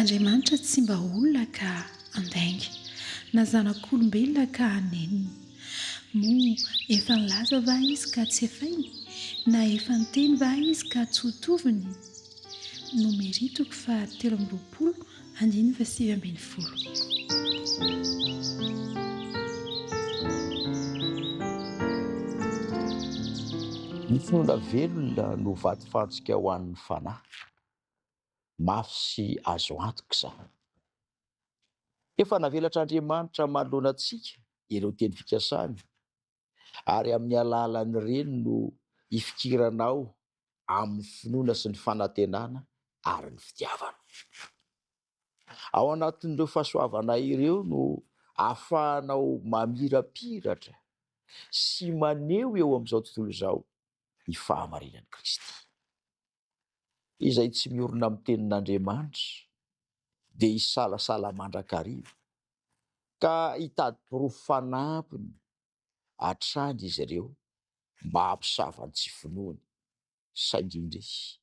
Andriamanitra tsy mba olona ka handainga, na zanak'olombelona ka hanenina. Moa efa nilaza va Izy ka tsy efainy? Na efa niteny va Izy ka tsy ho toviny? Nomery toko faha 23 andininy faha 19. Ny finoana velona no vatofantsika ho an'ny fanahy. Mafy sy azo antoka izany. Efa navelatr'Andriamanitra manoloana antsika ireo teny fikasany, ary amin'ny alalan'ireny no hifikiranao amin'ny finoana sy ny fanantenana ary ny fitiavana. Ao anatin'ireo fahasoavana ireo no ahafahanao mamirapiratra sy maneho eo amin'izao tontolo izao ny fahamarinan'i Kristy. Izay tsy miorina amin'ny tenin'Andriamanitra dia hisalasala mandrakariva ka hitady porofo fanampiny hatrany izy ireo mba hampisava ny tsy finoany, saingy indrisy,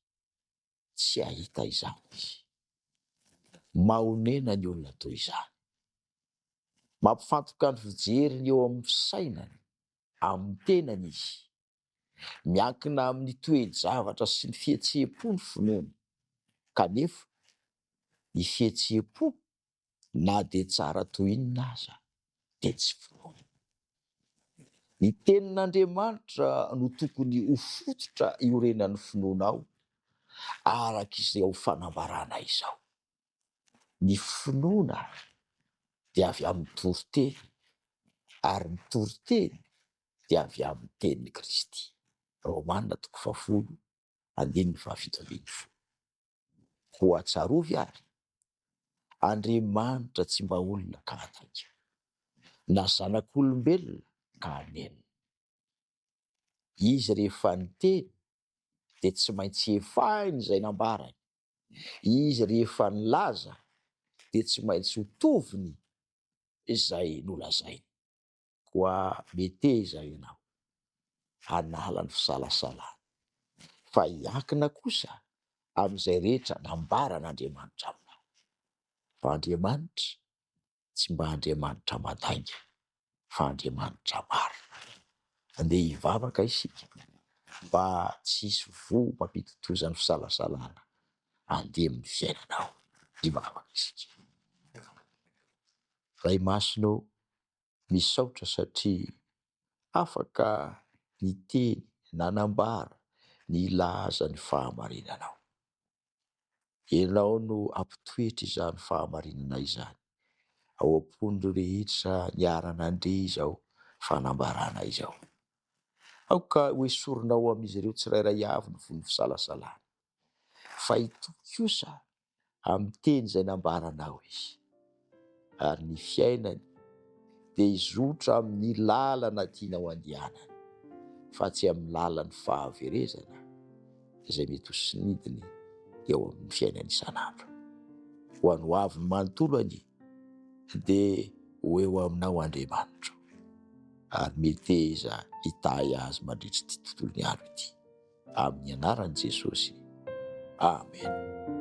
tsy hahita izany izy. Mahonena ny olona toy izany. Mampifantoka ny fijeriny eo amin'ny fisainany, amin'ny tenany izy. Miankina amin'ny toe-javatra sy ny fihetseham-po ny finoana. Kanefa, ny fihetseham-po, na dia tsara toy inona aza, dia tsy finoana. Ny Tenin'Andriamanitra no tokony ho fototra iorenan'ny finoanao, araka izao fanambarana izao. Ny finoana dia avy amin'ny toriteny, ary ny toriteny dia avy amin'ny tenin'i Kristy. Romana toko fahafolo, andininy fahafito ambin'ny folo. Koa tsarovy àry, Andriamanitra tsy mba olona ka handainga, na zanak'olombelona ka hanenina. Izy rehefa niteny dia tsy maintsy efahiny izay nambarany, Izy rehefa nilaza dia tsy maintsy ho toviny izay nolazainy. Koa meteza ianao hanala ny fisalasalana, fa hiankina kosa amin'izay rehetra nambaran'Andriamanitra aminao. Fa Andriamanitra tsy mba Andriamanitra madainga fa Andriamanitra marina. Andeha hivavaka isika mba tsy hisy voa mampidi-doza ny fisalasalana andeha amin'ny fiainanao. Hivavaka isika. Ray Masina ô, misaotra satria afaka niteny, nanambara, nilaza ny fahamarinanao. Ianao no hampitoetra izany fahamarinana izany ao am-pon'ireo rehetra niara-nandre izao fanambarana izao. Aoka hoesorinao amin'izy ireo tsirairay avy ny vono fisalasalana, fa hitoky kosa amin'ny teny izay nambaranao izy, ary ny fiainany dia hizotra amin'ny lalana tianao handehanana, fa tsy amin'ny lalan'ny fahaverezana izay mety ho sinidiny eo amin'ny fiainany isan'andro. Ho an'ny hoaviny manontolo anie dia ho eo aminao Andriamanitro, ary meteza hitahy azy mandritra ity tontolon'ny andro ity. Amin'ny anaran'i Jesosy. Amen.